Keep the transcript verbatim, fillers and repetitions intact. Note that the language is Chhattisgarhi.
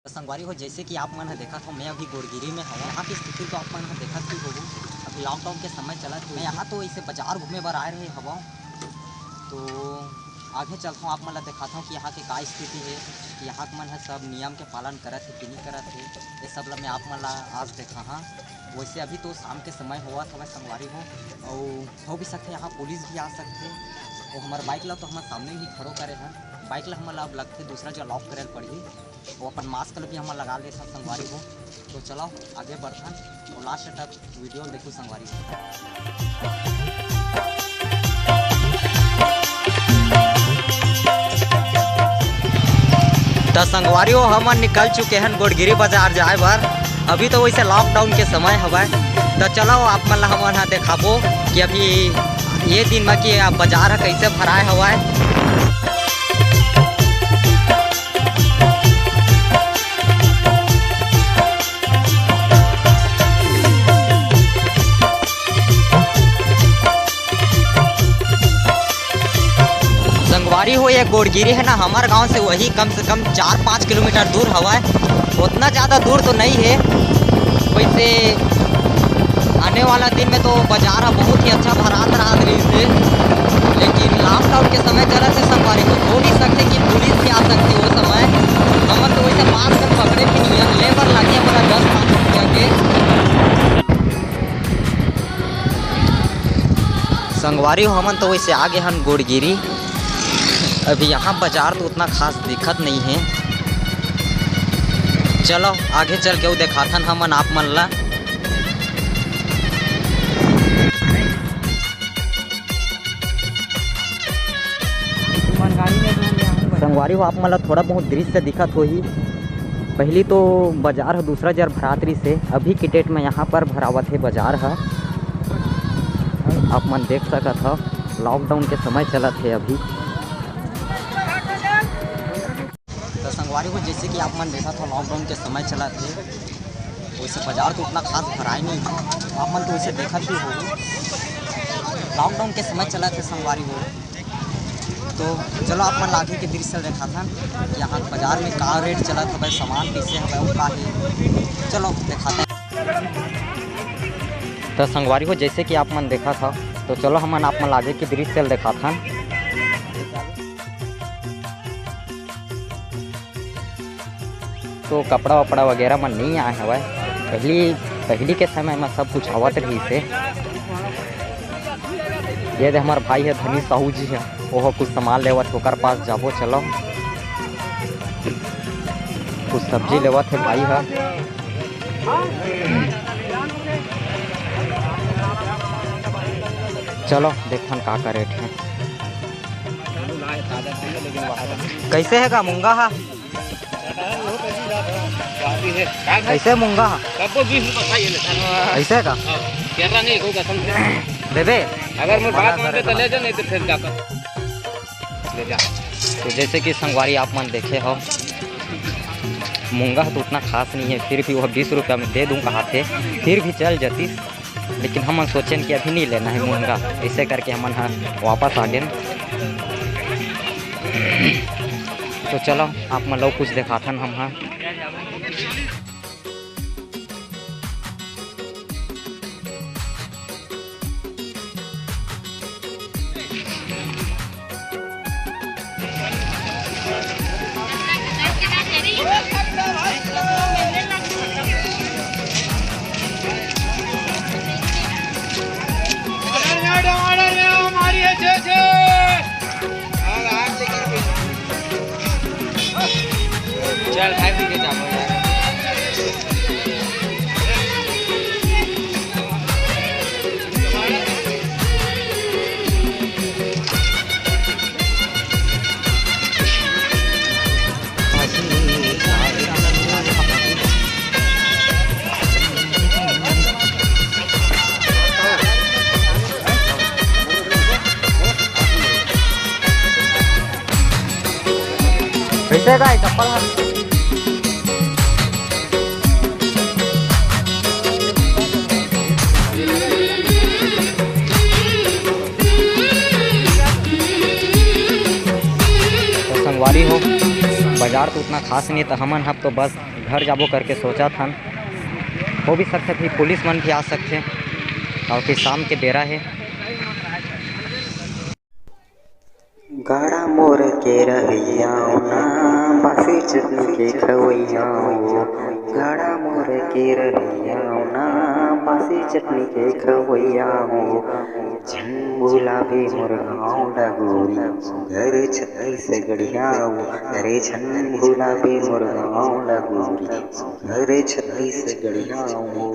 तो संगवारी हो, जैसे कि आप मन ह देखत हो, मैं अभी गोड़गिरी में हवं। यहाँ की स्थिति तो आप मन ह देखत ही होहू, अभी लॉकडाउन के समय चलत हे। मैं यहाँ तो इसे बाजार घूमे बर आए रहे हवं, तो आगे चलत हूँ, आप मन ला दिखात हूँ कि यहाँ के का स्थिति है, कि यहाँ के मन ह सब नियम के पालन करत हे कि नहीं करत हे, ये सब ला मैं आप मन ला आज देखा हाँ। वैसे अभी तो शाम के समय होवत हवय संगवारी हो, अउ हो भी सकथे यहाँ पुलिस भी आ सकथे। वो हमार बाइक ला तो हमार सामने ही खड़ो करे हैं, बाइक ला हमन ला अब लगथे दूसरा जो लॉक करे पड़ही। वो अपन मास्क ल भी हमन लगा लेथन संगवारी हो। तो चलो आगे बढ़थन और लास्ट तक वीडियो देखो संगवारी हो। त संगवारी हो, हमन निकल चुके हन गोड़गिरी बाजार जाए बर। अभी तो वैसे लॉकडाउन के समय हवय, त चलो आप मन ला हमन ह देखाबो कि अभी ये दिन म कि बाजार ह कैसे भराए हवय। संगवारी हो, ये गोड़गिरी है ना, हमार गांव से वही कम से कम चार पाँच किलोमीटर दूर हवय। उतना ज़्यादा दूर तो नहीं है। वैसे आने वाला दिन में तो बाजार ह बहुत ही अच्छा भरात रहत रहिस हे, लेकिन लॉकडाउन के समय चलत हे संगवारी हो, हो नहीं सकथे कि पुलिस भी आ सकथे वो समय। हमन तो वैसे मास्क पकड़े भी नहीं हन, ले बर लागे हमारा दस पाँच रुपया के। संगवारी हो, हमन तो वैसे आ गे हन गोड़गिरी। अभी यहाँ बाजार तो उतना खास दिखत नहीं है। चलो आगे चल के वो देखाथन हमन आप मन ला। संगवारी हो, आप मन ला थोड़ा बहुत दृश्य दिखत होही। पहली तो बाजार ह दूसरा जर भरात रहिस हे, अभी के डेट में यहाँ पर भरावत हे बाजार ह। आप मन देख सकत हव, लॉकडाउन के समय चलत हे अभी। तो संगवारी हो, जैसे कि आप मन देखत हो, लॉकडाउन के समय चलत हे, वैसे बाजार तो उतना खास भराए नहीं है। आप मन तो वैसे देखत ही हो, लॉकडाउन के समय चलत हे संगवारी हो। तो चलो आप मन ला आगे के दृश्य देखाथन, यहाँ बाजार में का रेट चलत हवय, सामान कैसे हवय, वो का हे, चलो देखाथन। तो संगवारी हो, जैसे कि आप मन देखत हव, तो चलो हमन आप मन ला आगे के दृश्य देखाथन। तो कपड़ा वपड़ा वगैरह मन नहीं आए हवय। पहली, पहली के समय में सब कुछ आवत रहिस हे। ये दे हमार भाई है धनी साहू जी है, वो कुछ सामान लेवत, ओकर पास जाबो। चलो कुछ सब्जी लेवत है भाई है। चलो देखथन का का रेट है। कैसे है का मूंगा हा? कैसे मूंगा हा? सबको बीस रुपये खाइए ले। ऐसे है का? तेरा नहीं होगा, समझे? देबे? अगर मैं बात मानते तो ले जा, नहीं तो फिर जाकर ले जा। तो जैसे कि संगवारी आप मन देखे हो, मूंगा तो उतना खास नहीं है, फिर भी वो बीस रुपया में दे दूँ कहा थे, फिर भी चल जाती। लेकिन हमन सोचेन कि अभी नहीं लेना है मूंगा, ऐसे करके हमन ह वापस आ गेन। तो चलो आप मन लो कुछ देखाथन हम ह। चल भाई, पीछे जाओ यार। कैसे का है चप्पल? तो संगवारी हो, बाजार तो उतना खास नहीं, तो हमन ह तो बस घर जाबो करके सोचत हन। हो भी सकथे, फिर पुलिस मन भी आ सकथे, काबर कि शाम के बेरा हे। गाड़ा मोर के रहइया ना, बासी चटनी के खवइया वो। गाड़ा मोर के रहइया ना, बासी चटनी के खवइया वो। झन भुलाबे मोर गाँव डगोरी, घर छत्तीसगढ़िया वो। अरे झन भुलाबे मोर गाँव डगोरी, घर छत्तीसगढ़िया वो।